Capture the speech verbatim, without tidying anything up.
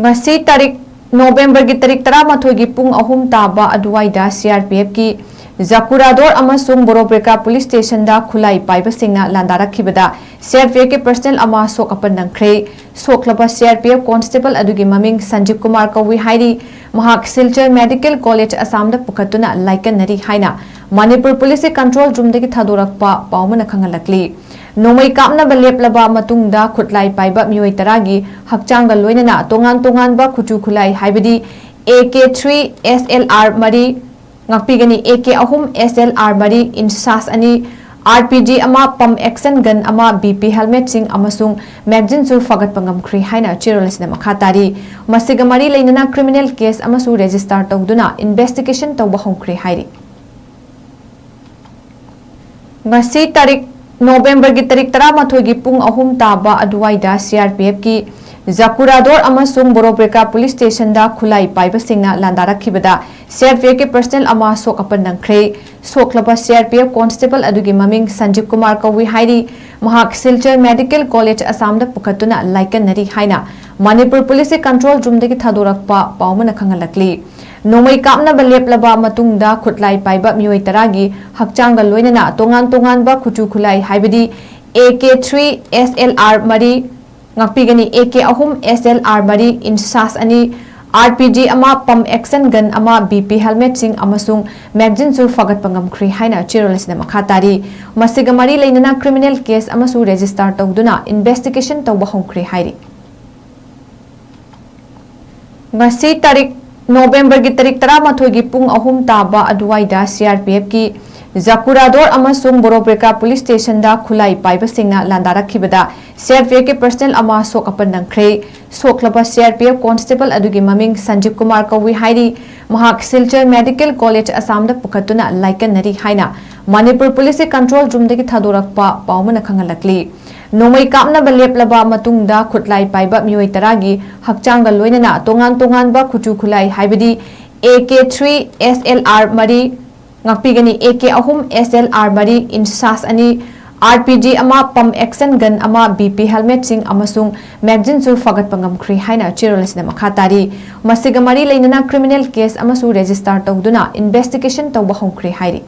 ꯉꯁꯤ ꯇꯥꯔꯤꯛ, ꯅꯣꯕꯦꯝꯕꯔꯒꯤ ꯇꯥꯔꯤꯛ ꯇꯔꯥꯃꯥꯊꯣꯏꯒꯤ ꯄꯨꯡ ꯑꯍꯨꯝ ꯇꯥꯕ ꯑꯗꯨꯋꯥꯏꯗ ꯁꯤ ꯑꯥꯔ ꯄꯤ ꯑꯦꯐꯀꯤ ꯖꯀꯨꯔꯥꯗꯣꯔ ꯑꯃꯁꯨꯡ ꯕꯣꯔꯣꯕ꯭ꯔꯦꯀꯥ ꯄꯨꯂꯤꯁ ꯁ꯭ꯇꯦꯁꯟꯗ ꯈꯨꯠꯂꯥꯏ ꯄꯥꯏꯕꯁꯤꯡꯅ ꯂꯥꯟꯗꯥꯔꯛꯈꯤꯕꯗ ꯁꯤ ꯑꯥꯔ ꯄꯤ ꯑꯦꯐꯀꯤ ꯄꯔꯁꯅꯦꯜ ꯑꯃ ꯁꯣꯛ ꯑꯄꯟ ꯅꯪꯈ꯭ꯔꯦ꯫ ꯁꯣꯛꯂꯕ C R P F constable ꯑꯗꯨꯒꯤ ꯃꯃꯤꯡ ꯁꯟꯖꯤꯕ ꯀꯨꯃꯥꯔ ꯀꯧꯏ ꯍꯥꯏꯔꯤ꯫ ꯃꯍꯥꯛ ꯁꯤꯜꯆꯔ ꯃꯦꯗꯤꯀꯦꯜ ꯀꯣꯂꯦꯖ ꯑꯁꯥꯝꯗ ꯄꯨꯈꯠꯇꯨꯅ ꯂꯥꯏꯀꯠꯅꯔꯤ ꯍꯥꯏꯅ ꯃꯅꯤꯄꯨꯔ ꯄꯨꯂꯤꯁꯀꯤ ꯀꯟꯇ꯭ꯔꯣꯜ ꯔꯨꯝꯗꯒꯤ ꯊꯥꯗꯣꯔꯛꯄ ꯄꯥꯎ ꯑꯃꯅ ꯈꯪꯍꯜꯂꯛꯂꯤ꯫ ꯅꯣꯡꯃꯩ ꯀꯥꯞꯅꯕ ꯂꯦꯞꯂꯕ ꯃꯇꯨꯡꯗ ꯈꯨꯠꯂꯥꯏ ꯄꯥꯏꯕ ꯃꯤꯑꯣꯏ ꯇꯔꯥꯒꯤ ꯍꯛꯆꯥꯡꯒ ꯂꯣꯏꯅꯅ ꯇꯣꯉꯥꯟ ꯇꯣꯉꯥꯟꯕ ꯈꯨꯠꯁꯨ ꯈꯨꯠꯂꯥꯏ ꯍꯥꯏꯕꯗꯤ A K three S L R ꯃꯔꯤ ꯉꯥꯛꯄꯤꯒꯅꯤ, ꯑꯦ ꯀꯦ ꯑꯍꯨꯝ ꯑꯦꯁ ꯑꯦꯜ ꯑꯥꯔ ꯃꯔꯤ, ꯏꯟꯁꯥꯁ ꯑꯅꯤ, ꯑꯥꯔ ꯄꯤ ꯖꯤ ꯑꯃ, ꯄꯝ ꯑꯦꯛꯁꯟ ꯒꯟ ꯑꯃ, ꯕꯤ ꯄꯤ ꯍꯦꯜꯃꯦꯠꯁꯤꯡ ꯑꯃꯁꯨꯡ ꯃꯦꯒꯖꯤꯟꯁꯨ ꯐꯥꯒꯠꯄ ꯉꯝꯈ꯭ꯔꯦ ꯍꯥꯏꯅ ꯆꯦꯔꯣꯜ ꯑꯁꯤꯅ ꯃꯈꯥ ꯇꯥꯔꯤ꯫ ꯃꯁꯤꯒ ꯃꯔꯤ ꯂꯩꯅꯅ ꯀ꯭ꯔꯤꯃꯤꯅꯦꯜ ꯀꯦꯁ ꯑꯃꯁꯨ ꯔꯦꯖꯤꯁꯇꯥꯔ ꯇꯧꯗꯨꯅ ꯏꯟꯚꯦꯁꯇꯤꯒꯦꯁꯟ ꯇꯧꯕ ꯍꯧꯈ꯭ꯔꯦ ꯍꯥꯏꯔꯤ꯫ ꯉꯁꯤ ꯇꯥꯔꯤꯛ, ꯅꯣꯕꯦꯝꯕꯔꯒꯤ ꯇꯥꯔꯤꯛ ꯇꯔꯥꯃꯥꯊꯣꯏꯒꯤ ꯄꯨꯡ ꯑꯍꯨꯝ ꯇꯥꯕ ꯑꯗꯨꯋꯥꯏꯗ ꯁꯤ ꯑꯥꯔ ꯄꯤ ꯑꯦꯐꯀꯤ ꯖꯀꯨꯔꯥꯗꯣꯔ ꯑꯃꯁꯨꯡ ꯕꯣꯔꯣꯕ꯭ꯔꯦꯀꯥ ꯄꯨꯂꯤꯁ ꯁ꯭ꯇꯦꯁꯟꯗ ꯈꯨꯠꯂꯥꯏ ꯄꯥꯏꯕꯁꯤꯡꯅ ꯂꯥꯟꯗꯥꯔꯛꯈꯤꯕꯗ ꯁꯤ ꯑꯥꯔ ꯄꯤ ꯑꯦꯐꯀꯤ ꯄꯔꯁꯅꯦꯜ ꯑꯃ ꯁꯣꯛ ꯑꯄꯟ ꯅꯪꯈ꯭ꯔꯦ꯫ ꯁꯣꯛꯂꯕ C R P F constable ꯑꯗꯨꯒꯤ ꯃꯃꯤꯡ ꯁꯟꯖꯤꯕ ꯀꯨꯃꯥꯔ ꯀꯧꯏ ꯍꯥꯏꯔꯤ꯫ ꯃꯍꯥꯛ ꯁꯤꯜꯆꯔ ꯃꯦꯗꯤꯀꯦꯜ ꯀꯣꯂꯦꯖ ꯑꯁꯥꯝꯗ ꯄꯨꯈꯠꯇꯨꯅ ꯂꯥꯏꯀꯠꯅꯔꯤ ꯍꯥꯏꯅ ꯃꯅꯤꯄꯨꯔ ꯄꯨꯂꯤꯁꯀꯤ ꯀꯟꯇ꯭ꯔꯣꯜ ꯔꯨꯝꯗꯒꯤ ꯊꯥꯗꯣꯔꯛꯄ ꯄꯥꯎ ꯑꯃꯅ ꯈꯪꯍꯜꯂꯛꯂꯤ꯫ ꯅꯣꯡꯃꯩ ꯀꯥꯞꯅꯕ ꯂꯦꯞꯂꯕ ꯃꯇꯨꯡꯗ ꯈꯨꯠꯂꯥꯏ ꯄꯥꯏꯕ ꯃꯤꯑꯣꯏ ꯇꯔꯥꯒꯤ ꯍꯛꯆꯥꯡꯒ ꯂꯣꯏꯅꯅ ꯇꯣꯉꯥꯟ ꯇꯣꯉꯥꯟꯕ ꯈꯨꯠꯁꯨ ꯈꯨꯠꯂꯥꯏ ꯍꯥꯏꯕꯗꯤ A K three S L R ꯃꯔꯤ ꯉꯥꯛꯄꯤꯒꯅꯤ, ꯑꯦ ꯀꯦ ꯑꯍꯨꯝ ꯑꯦꯁ ꯑꯦꯜ ꯑꯥꯔ ꯃꯔꯤ, ꯏꯟꯁꯥꯁ ꯑꯅꯤ, ꯑꯥꯔ ꯄꯤ ꯖꯤ ꯑꯃ, ꯄꯝ ꯑꯦꯛꯁꯟ ꯒꯟ ꯑꯃ, ꯕꯤ ꯄꯤ ꯍꯦꯜꯃꯦꯠꯁꯤꯡ ꯑꯃꯁꯨꯡ ꯃꯦꯒꯖꯤꯟꯁꯨ ꯐꯥꯒꯠꯄ ꯉꯝꯈ꯭ꯔꯦ ꯍꯥꯏꯅ ꯆꯦꯔꯣꯜ ꯑꯁꯤꯅ ꯃꯈꯥ ꯇꯥꯔꯤ꯫ ꯃꯁꯤꯒ ꯃꯔꯤ ꯂꯩꯅꯅ ꯀ꯭ꯔꯤꯃꯤꯅꯦꯜ ꯀꯦꯁ ꯑꯃꯁꯨ ꯔꯦꯖꯤꯁꯇꯥꯔ ꯇꯧꯗꯨꯅ ꯏꯟꯚꯦꯁꯇꯤꯒꯦꯁꯟ ꯇꯧꯕ ꯍꯧꯈ꯭ꯔꯦ ꯍꯥꯏꯔꯤ꯫ ꯉꯁꯤ ꯇꯥꯔꯤꯛ, ꯅꯣꯕꯦꯝꯕꯔꯒꯤ ꯇꯥꯔꯤꯛ ꯇꯔꯥꯃꯥꯊꯣꯏꯒꯤ ꯄꯨꯡ ꯑꯍꯨꯝ ꯇꯥꯕ ꯑꯗꯨꯋꯥꯏꯗ ꯁꯤ ꯑꯥꯔ ꯄꯤ ꯑꯦꯐꯀꯤ ꯖꯀꯨꯔꯥꯗꯣꯔ ꯑꯃꯁꯨꯡ ꯕꯣꯔꯣꯕ꯭ꯔꯦꯀꯥ ꯄꯨꯂꯤꯁ ꯁ꯭ꯇꯦꯁꯟꯗ ꯈꯨꯠꯂꯥꯏ ꯄꯥꯏꯕꯁꯤꯡꯅ ꯂꯥꯟꯗꯥꯔꯛꯈꯤꯕꯗ ꯁꯤ ꯑꯥꯔ ꯄꯤ ꯑꯦꯐꯀꯤ ꯄꯔꯁꯅꯦꯜ ꯑꯃ ꯁꯣꯛ ꯑꯄꯟ ꯅꯪꯈ꯭ꯔꯦ꯫ ꯁꯣꯛꯂꯕ C R P F constable ꯑꯗꯨꯒꯤ ꯃꯃꯤꯡ ꯁꯟꯖꯤꯕ ꯀꯨꯃꯥꯔ ꯀꯧꯏ ꯍꯥꯏꯔꯤ꯫ ꯃꯍꯥꯛ ꯁꯤꯜꯆꯔ ꯃꯦꯗꯤꯀꯦꯜ ꯀꯣꯂꯦꯖ ꯑꯁꯥꯝꯗ ꯄꯨꯈꯠꯇꯨꯅ ꯂꯥꯏꯀꯠꯅꯔꯤ ꯍꯥꯏꯅ ꯃꯅꯤꯄꯨꯔ ꯄꯨꯂꯤꯁꯀꯤ ꯀꯟꯇ꯭ꯔꯣꯜ ꯔꯨꯝꯗꯒꯤ ꯊꯥꯗꯣꯔꯛꯄ ꯄꯥꯎ ꯑꯃꯅ ꯈꯪꯍꯜꯂꯛꯂꯤ꯫ ꯅꯣꯡꯃꯩ ꯀꯥꯞꯅꯕ ꯂꯦꯞꯂꯕ ꯃꯇꯨꯡꯗ ꯈꯨꯠꯂꯥꯏ ꯄꯥꯏꯕ ꯃꯤꯑꯣꯏ ꯇꯔꯥꯒꯤ ꯍꯛꯆꯥꯡꯒ ꯂꯣꯏꯅꯅ ꯇꯣꯉꯥꯟ ꯇꯣꯉꯥꯟꯕ ꯈꯨꯠꯁꯨ ꯈꯨꯠꯂꯥꯏ ꯍꯥꯏꯕꯗꯤ A K three S L R ꯃꯔꯤ ꯉꯥꯛꯄꯤꯒꯅꯤ, ꯑꯦ ꯀꯦ ꯑꯍꯨꯝ ꯑꯦꯁ ꯑꯦꯜ ꯑꯥꯔ ꯃꯔꯤ, ꯏꯟꯁꯥꯁ ꯑꯅꯤ, ꯑꯥꯔ ꯄꯤ ꯖꯤ ꯑꯃ, ꯄꯝ ꯑꯦꯛꯁꯟ ꯒꯟ ꯑꯃ, ꯕꯤ ꯄꯤ ꯍꯦꯜꯃꯦꯠꯁꯤꯡ ꯑꯃꯁꯨꯡ ꯃꯦꯒꯖꯤꯟꯁꯨ ꯐꯥꯒꯠꯄ ꯉꯝꯈ꯭ꯔꯦ ꯍꯥꯏꯅ ꯆꯦꯔꯣꯜ ꯑꯁꯤꯗ ꯃꯈꯥ ꯇꯥꯔꯤ꯫ ꯃꯁꯤꯒ ꯃꯔꯤ ꯂꯩꯅꯅ ꯀ꯭ꯔꯤꯃꯤꯅꯦꯜ ꯀꯦꯁ ꯑꯃꯁꯨ ꯔꯦꯖꯤꯁꯇꯥꯔ ꯇꯧꯗꯨꯅ ꯏꯟꯚꯦꯁꯇꯤꯒꯦꯁꯟ ꯇꯧꯕ ꯍꯧꯈ꯭ꯔꯦ ꯍꯥꯏꯔꯤ꯫